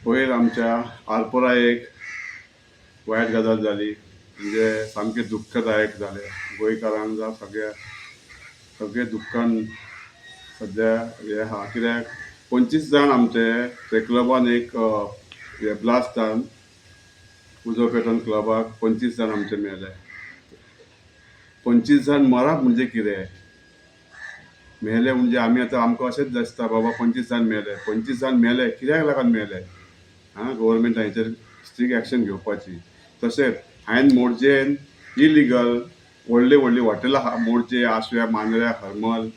पयर आमच्या आरपोरा एक वायट गजाल जाली, म्हणजे सामकें दुख्खदायक जालें. गोंयकारांक जावं सगळ्या सगळे दुख्खान सद्या हें आहा. कित्याक 25 जाण आमचे ते क्लबान एक हे ब्लास्टान उजो पेटोवन क्लबाक 25 जाण आमचे मेले. 25 जाण मरप म्हणजे कितें? मेले म्हणजे आमी आतां आमकां अशेंच दिसता, बाबा 25 जाण मेले, 25 जाण मेले, कित्याक लागून मेले? आं, गव्हर्मेंट हेचेर स्ट्रीक एक्शन घेवपाची. तशेंच हांवें मोरजेन इलिगल व्हडलीं व्हडलीं हॉटेलां आहा, मोरजे, आसव्या, मांद्र्या, हरमल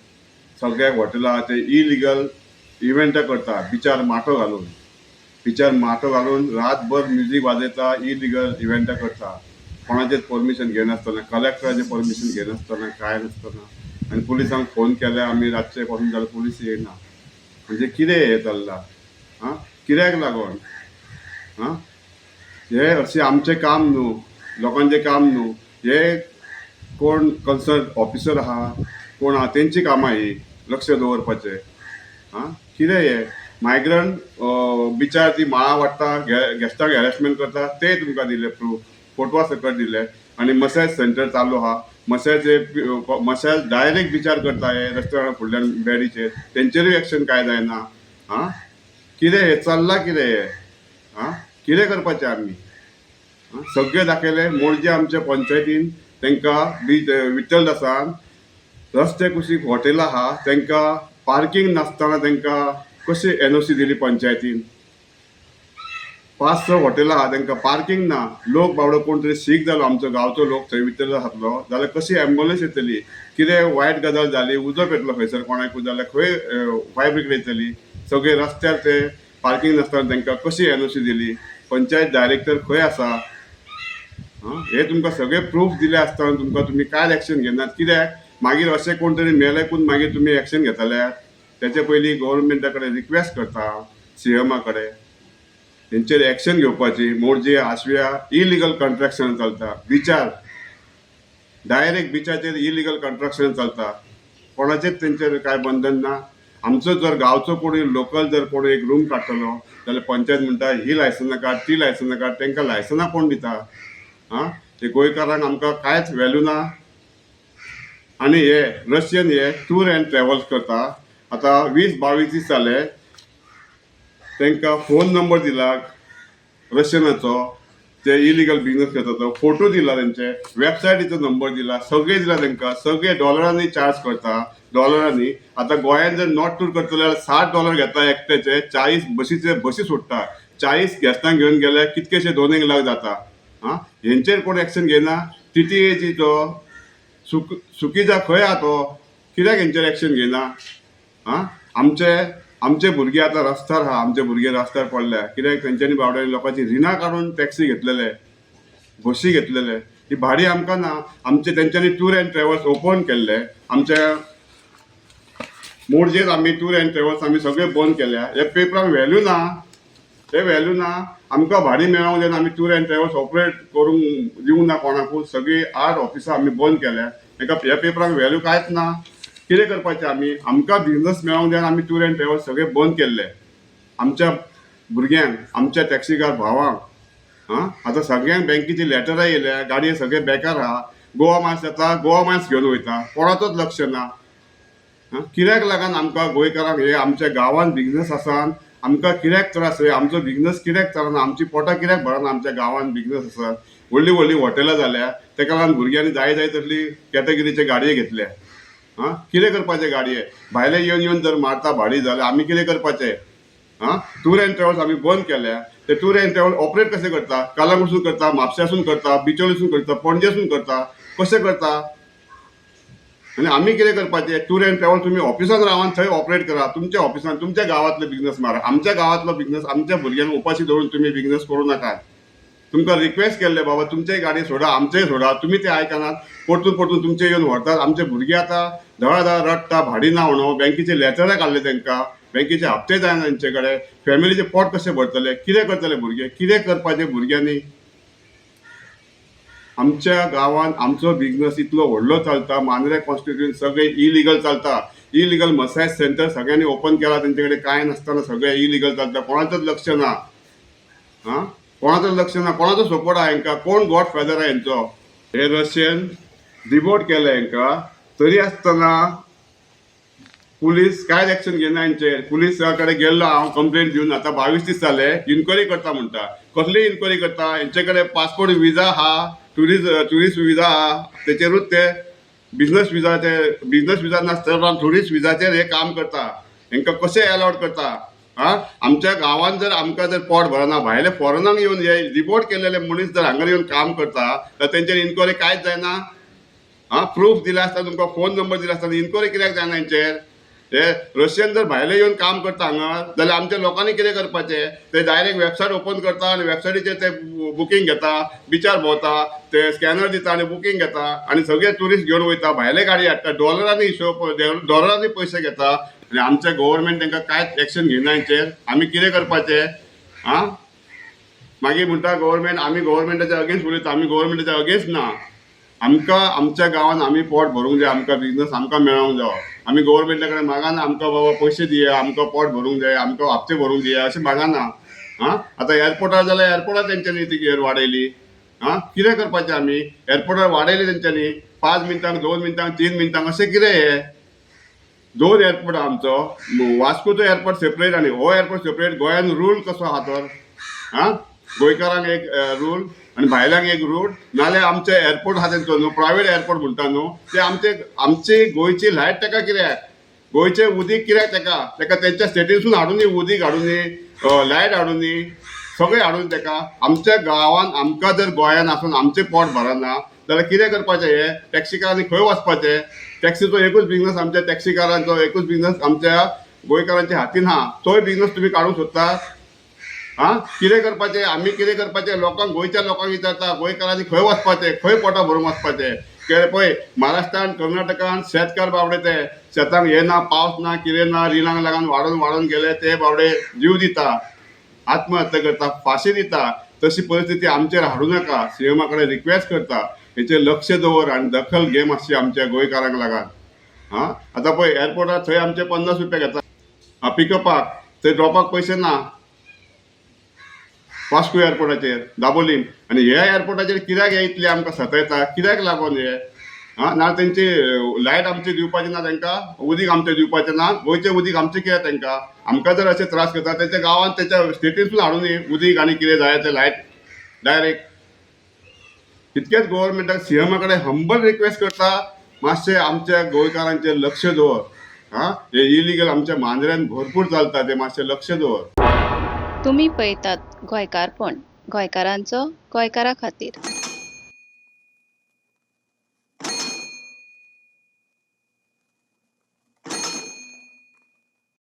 सगळ्याक हॉटेलां आहा, ते इलिगल इव्हेंटां करता बिचार माटो घालून. बिचार माटो घालून रातभर म्युजीक वाजयता, इलिगल इव्हेंटां करता, कोणाचेच परमिशन घेनासतना, कलेक्टराचें परमिशन घेनासतना, कांय नासतना. आनी पुलिसांक फोन केल्यार आमी रातचे पासून जाल्यार पुलीस येयना. म्हणजे कितें हें चल्लां? आं, कित्याक लागून? आं, हें अशें आमचें काम न्हू, लोकांचें काम न्हू. हे कोण कन्सर्न ऑफिसर आहा, कोण आहा, तेंची कामां ही लक्ष दवरपाचें. आं, कितें हें मायग्रंट बिचार ती माळा वाडटा, गेस्टांक हॅरेसमेंट करता, ते तुमकां दिले प्रूफ, फोटवा सकट दिले. आनी मसाज सेंटर चालू आहा, मसाज मसाज डायरेक्ट बिचार करता हे रेस्टॉरंट फुडल्यान बेडीचेर, तेंचेरूय एक्शन कांय जायना. आं, कितें हें चल्लां? कितें हें? आं, कितें करपाचें आमी? आं, सगळें दाखयलें. मोरजे आमच्या पंचायतीन तांकां बीच विठ्ठलदासान रस्ते कुशीक हॉटेल आहा, तांकां पार्कींग नासतना तांकां कशी एनओसी दिली पंचायतीन? पांच स हॉटेलां आहा, तांकां पार्कींग ना. लोक बाबडो कोण तरी सीक जालो, आमचो गांवचो लोक थंय विठ्ठलदासांतलो जाल्यार कशी एम्बुलन्स येतली? कितें वायट गजाल जाली, उजो पेटलो खंयसर कोणाकूय जाल्यार खंय फायर ब्रिगेड येतली? सगळे रस्त्यार ते पार्कींग नासतना तांकां कशी एनओसी दिली? पंचायत डायरेक्टर खंय आसा? आं, हे तुमकां सगळे प्रूफ दिले आसतना तुमकां तुमी कांय एक्शन घेनात कित्याक? मागीर अशें कोण तरी मेलेकून मागीर तुमी एक्शन घेतले? तेचे पयलीं गव्हर्मेंटा कडेन रिक्वेस्ट करता, सीएमा कडेन, तेंचेर एक्शन घेवपाची. मोरजे, आशव्या इलिगल कंस्ट्रक्शन चलता, बिचार डायरेक्ट बिचाचेर इलिगल कंस्ट्रक्शन चलता, कोणाचेच तेंचेर कांय बंधन ना. आमचो जर गांवचो कोणूय लोकल जर कोण एक रूम काडटलो जाल्यार पंचायत म्हणटा ही लायसनां काड, ती लायसनां काड. तांकां लायसनां कोण दिता? आं, ते गोंयकारांक आमकां कांयच व्हॅल्यू ना. आनी हे रशियन हे टूर अँड ट्रॅवल्स करता, आतां 20-22 दीस जाले, तांकां फोन नंबर दिला रशियनाचो, ते इलिगल बिजनस करता तो फोटो दिला, तेंचे वेबसायटीचो नंबर दिला, सगळें दिला तांकां. सगळे डॉलरांनी चार्ज करता, डॉलरांनी. आतां गोंयांत जर नॉर्थ टूर करतले जाल्यार $60 घेता एकट्याचे. 40 बशीचे, बशी सोडटा, 40 गेस्टांक घेवन गेल्यार कितकेशे 2 एक लाख जाता. आं, हेंचेर कोण एक्शन घेयना. टीटीएची तो सुकीजा खंय आहा तो? कित्याक हेंचेर एक्शन घेयना? आं, आमचे आमचे भुरगे आतां रस्त्यार आहा, आमचे भुरगे रस्त्यार पडल्या. कित्याक तेंच्यांनी बावड्यांनी लोकांची रिणां काडून टॅक्सी घेतलेले, बशी घेतलेले. ही भाडी आमकां ना. आमचे तेंच्यांनी टूर अँड ट्रॅवल्स ओपन केल्ले आमच्या मोरजेर. आमी टूर अँड ट्रॅवल्स आमी सगळे बंद केल्या. हे पेपरांक व्हॅल्यू ना, हे व्हॅल्यू ना. आमकां भाडी मेळोंक जायना. आमी टूर अँड ट्रॅवल्स ऑपरेट करूंक दिवंक ना कोणाकूच. सगळीं आठ ऑफिसां आमी बंद केल्या. हेका ह्या पेपरांक व्हॅल्यू कांयच ना. कितें करपाचें आमी? आमकां बिजनस मेळोंक जायना. आमी टूर अँड ट्रॅवल्स सगळे बंद केल्ले आमच्या भुरग्यांक, आमच्या टॅक्सीकार भावांक. आं, आतां सगळ्यांक बँकेची लेटरां येयल्या, गाडये सगळे बेकार आहा. गोवा मायल्स येता, गोवा मायल्स घेवन वयता, कोणाचोच लक्ष ना. आं, कित्याक लागून आमकां गोंयकारांक हे आमच्या गांवांत बिजनस आसा, आमकां कित्याक त्रास? हे आमचो बिजनस कित्याक चलना? आमची पोटां कित्याक भरना? आमच्या गांवांत बिजनस आसा, व्हडली व्हडली हॉटेलां जाल्या, तेका लागून भुरग्यांनी जाय जाय तसली कॅटेगरीचे गाडये घेतले. आं, कितें करपाचें गाडये? भायले येवन येवन जर मारता भाडी जाल्यार आमी कितें करपाचें? आं, टूर अँड ट्रॅवल्स आमी बंद केल्या. ते टूर अँड ट्रॅवल ऑपरेट कशें करता? कलंगूटसून करता, म्हापश्यासून करता, बिचोलीसून करता, पणजेसून करता, कशें करता? आनी आमी कितें करपाचें? टूर अँड ट्रॅवल तुमी ऑफिसान रावन थंय ऑपरेट करा, तुमच्या ऑफिसान तुमच्या गांवांतले बिजनस मारा. आमच्या गांवांतलो बिजनस, आमच्या भुरग्यांक उपाशी दवरून तुमी बिजनस करूं नाका. तुमकां रिक्वेस्ट केल्ले, बाबा तुमचेय गाडी सोडा, आमचेय सोडा, तुमी ते आयकनात. परतून परतून तुमचे येवन व्हरतात. आमचे भुरगे आतां धडा धडा रडटा, भाडी ना म्हणून. बँकेचे लेटरां काडले तांकां, बँकेचे हप्ते जायना तेंचे कडेन. फॅमिलीचे पोट कशें भरतले? कितें करतले भुरगे? कितें करपाचें भुरग्यांनी? आमच्या गांवांत आमचो बिजनस इतलो व्हडलो चलता. मांद्रे कॉन्स्टिट्युएन्सी सगळे इलिगल चलता. इलिगल मसाज सेंटर सगळ्यांनी ओपन केला, तेंचे कडेन कांय नासतना सगळें इलिगल चलता, कोणाचोच लक्ष ना. आं, कोणाचो लक्ष ना, कोणाचो सपोर्ट आहा हेंकां, कोण गॉड फादर आहा हेंचो? हे रशियन डिपोर्ट केले हेंकां, तरी आसतना पुलीस कांयच एक्शन घेना हेंचेर. पुलिसा कडेन गेल्लो हांव कंप्लेन दिवन, आतां 22 दीस जाले. इन्क्वायरी करता म्हणटा, कसली इन्क्वायरी करता? हेंचे कडेन पासपोर्ट विजा आहा, ट्युरिस्ट विजा आहा, तेचेरूच ते बिजनस विजा, ते बिजनस विजा नासतना ट्युरिस्ट विजाचेर हे काम करता. हेंकां कशें एलावड करता? आं, आमच्या गांवांत जर आमकां जर पोट भरना, भायले फॉरेनाक येवन हे रिपोर्ट केलेले मनीस जर हांगा येवन काम करता जाल्यार तेंचेर इन्क्वायरी कांयच जायना. आं, प्रूफ दिले आसता तुमकां, फोन नंबर दिले आसतना इन्क्वायरी कित्याक जायना हेंचेर? हे रशियन जर भायले येवन काम करता हांगा जाल्यार आमच्या लोकांनी कितें करपाचें? ते डायरेक्ट वेबसायट ओपन करता आनी वेबसायटीचेर ते बुकींग घेता, बिचार भोंवता, ते स्कॅनर दिता आनी बुकींग घेता आनी सगळे ट्युरिस्ट घेवन वयता, भायले गाडी हाडटा, डॉलरांनी हिशोब, डॉलरांनी पयशे घेता आनी आमचे गव्हर्मेंट तांकां कांयच एक्शन घेयना हेंचेर. आमी कितें करपाचें? आं, मागीर म्हणटा गव्हर्मेंट, आमी गव्हर्मेंटाच्या अगेन्स्ट उलयता. आमी गव्हर्मेंटाच्या अगेन्स्ट ना. आमकां आमच्या गांवांत आमी पोट भरूंक जाय, आमकां बिजनस आमकां मेळोंक जावो. आमी गव्हर्मेंटा कडेन मागना आमकां बाबा पयशे दिया, आमकां पोट भरूंक जाय, आमकां हप्ते भरूंक दिया अशें मागना. आं, आतां एअरपोर्टार जाल्यार एअरपोर्टार तेंच्यांनी ती वाडयली. आं, कितें करपाचें आमी? एअरपोर्टार वाडयली तेंच्यांनी 5 मिनटांक, 2 मिनटांक, 3 मिनटांक, अशें कितें हें? 2 एअरपोर्ट आमचो, वास्कोचो एअरपोर्ट सेपरेट आनी हो एअरपोर्ट सेपरेट. गोंयान रूल कसो आहा तर? आं, गोंयकारांक एक रूल आनी भायल्यांक एक रूल. नाल्यार आमचे एअरपोर्ट आहा तेंचो न्हू, प्रायवेट एअरपोर्ट म्हणटा न्हू ते, आमचे आमची गोंयची लायट तेका कित्याक? गोंयचें उदीक कित्याक तेका? तेका तेंच्या स्टेटीसून हाडून दी, उदीक हाडून दी, लायट हाडून दी, सगळें हाडून तेका. आमच्या गांवान आमकां जर गोंयान आसून आमचें पोट भरना जाल्यार कितें करपाचें? हे टॅक्सीकारांनी खंय वचपाचें? टॅक्सीचो एकूच बिजनस, आमच्या टॅक्सीकारांचो एकूच बिजनस आमच्या गोंयकारांच्या हातीन आहा, तोय बिजनस तुमी काडूंक सोदता. आं, कितें करपाचें आमी? कितें करपाचें? लोकांक, गोंयच्या लोकांक विचारता, गोंयकारांनी खंय वचपाचें, खंय पोटां भरूंक वचपाचें? कित्याक पळय, महाराष्ट्रान कर्नाटकान शेतकार बाबडे ते शेतांक हे ना, पावस ना, कितें ना, रिणांक लागून वाडून वाडून गेले, ते बाबडे जीव दिता, आत्महत्या करता, फांशी दिता. तशी परिस्थिती आमचेर हाडूं नाका. सीएमा कडेन रिक्वेस्ट करता, हेचेर लक्ष दवर आनी दखल घे मातशी आमच्या गोंयकारांक लागून. आं, आतां पळय एअरपोर्टार थंय आमचे 50 रुपया घेता पिकअपाक, थंय ड्रॉपाक पयशे ना वास्को एअरपोर्टाचेर, दाबोलीम. आनी ह्या एअरपोर्टाचेर कित्याक हे इतले आमकां सतायता? कित्याक लागून हे? आं, ना तेंची लायट आमची दिवपाची ना, तांकां उदीक आमचें दिवपाचें ना. गोंयचें उदीक आमचें कित्याक तांकां? आमकां जर अशे त्रास करता, तेंच्या गांवांत, तेच्या स्टेटीसून हाडून दी उदीक आनी कितें जाय तें लायट डायरेक्ट. तितकेच गव्हर्मेंटाक, सीएमा कडेन हंबल रिक्वेस्ट करता, मातशें आमच्या गोंयकारांचेर लक्ष दवर. आं, हे इलिगल आमच्या मांद्र्यान भरपूर चलता, ते मातशें लक्ष दवर. तुमी पळयतात गोंयकारपण, गोंयकारांचो गोंयकारा खातीर.